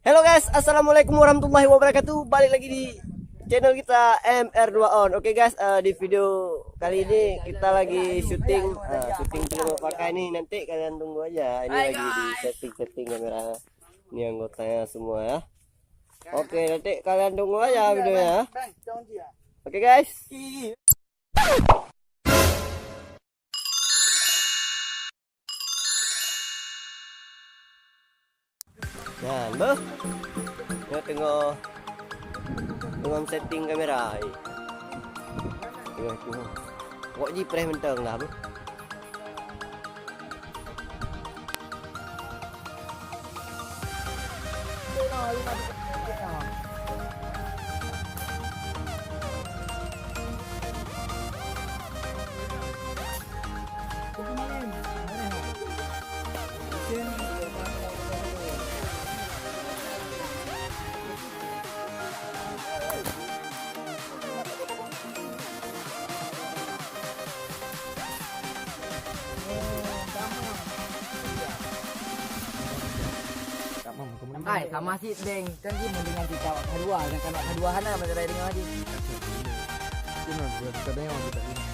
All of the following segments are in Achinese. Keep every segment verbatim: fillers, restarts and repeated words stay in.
Hello guys, assalamualaikum warahmatullahi wabarakatuh. Balik lagi di channel kita M R dua On. Oke guys, eh, di video kali ini kita lagi syuting, eh, syuting film apa kah ini, nanti kalian tunggu aja. Ini lagi di setting-setting kamera. Ini anggotanya semua ya. Oke, nanti kalian tunggu aja videonya. Oke guys. Nah, beuh. Nyoe teungoh, teungoh setting kamera. Teungoh, teungoh. Wok jipreh mantong lah, beuh. Hai, sama sit deng. Kan dia mendengar kita awak kedua, yang kanak kedua hana mencerai dengan dia. Itu nah, buat kita yang kita ini.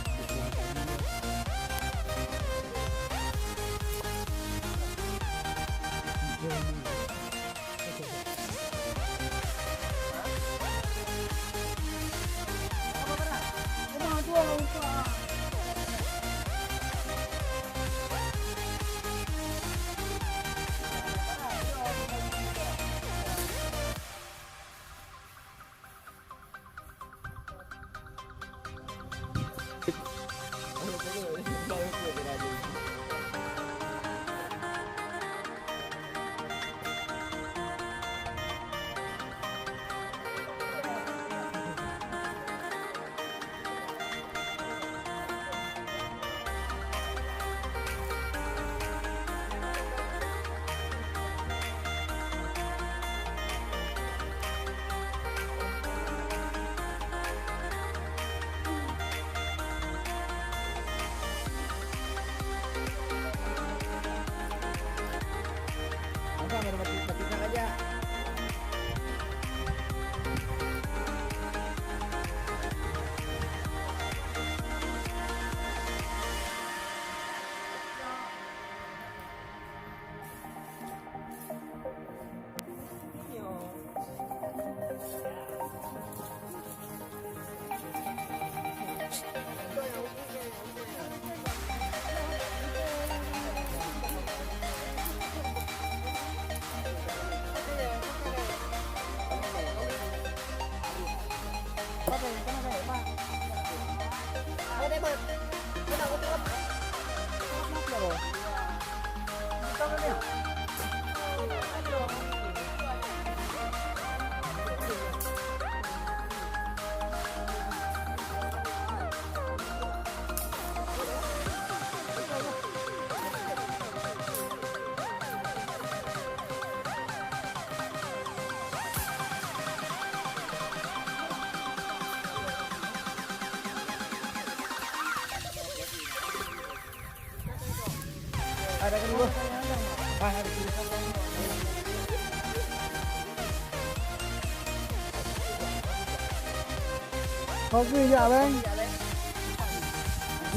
Kopi jak, Bang.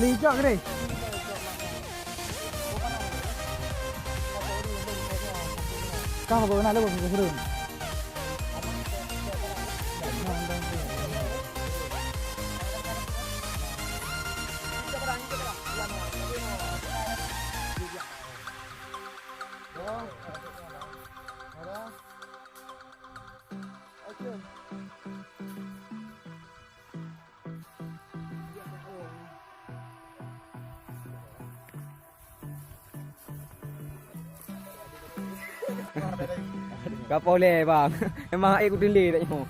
Li jak ke ni? Kah baru nak lewat ke Serun? Ka poleh, bang. Memang air kudin le tak nyoe.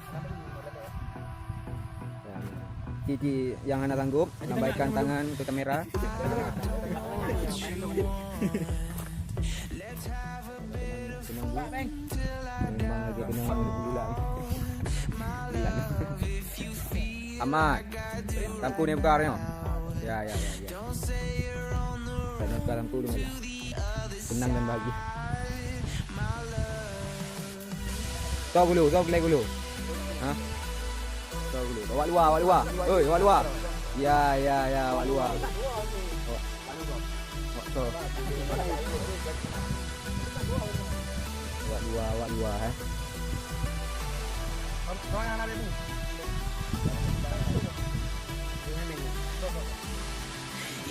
Cici yang hana sanggup, lambaikan tangan ke kamera. Senang, Bu. Memang lagi kena bulan. Bulan. Amat. Tangku ni buka hari ni. Ya, ya, ya, ya. Tangku dulu. Senang dan bahagia. Toh gulu, toh play gulu. Ha? Toh gulu. Awak luwa, awak luwa. Oi, awak luwa. Ya, ya, ya, awak luwa. Awak, awak toh. Awak luwa, awak luwa, eh.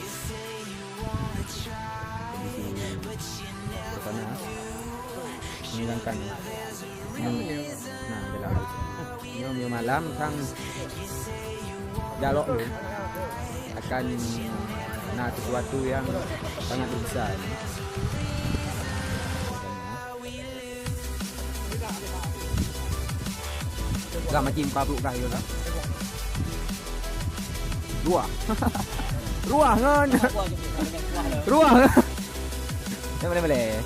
Kondisi di sana menyenangkan. Nah, dalam nyoe malam sang jalok akan na sesuatu yang sangat besar. Lah macam empat puluh kah ya lah. Dua. Ruah ngon. Ruah. Boleh, boleh.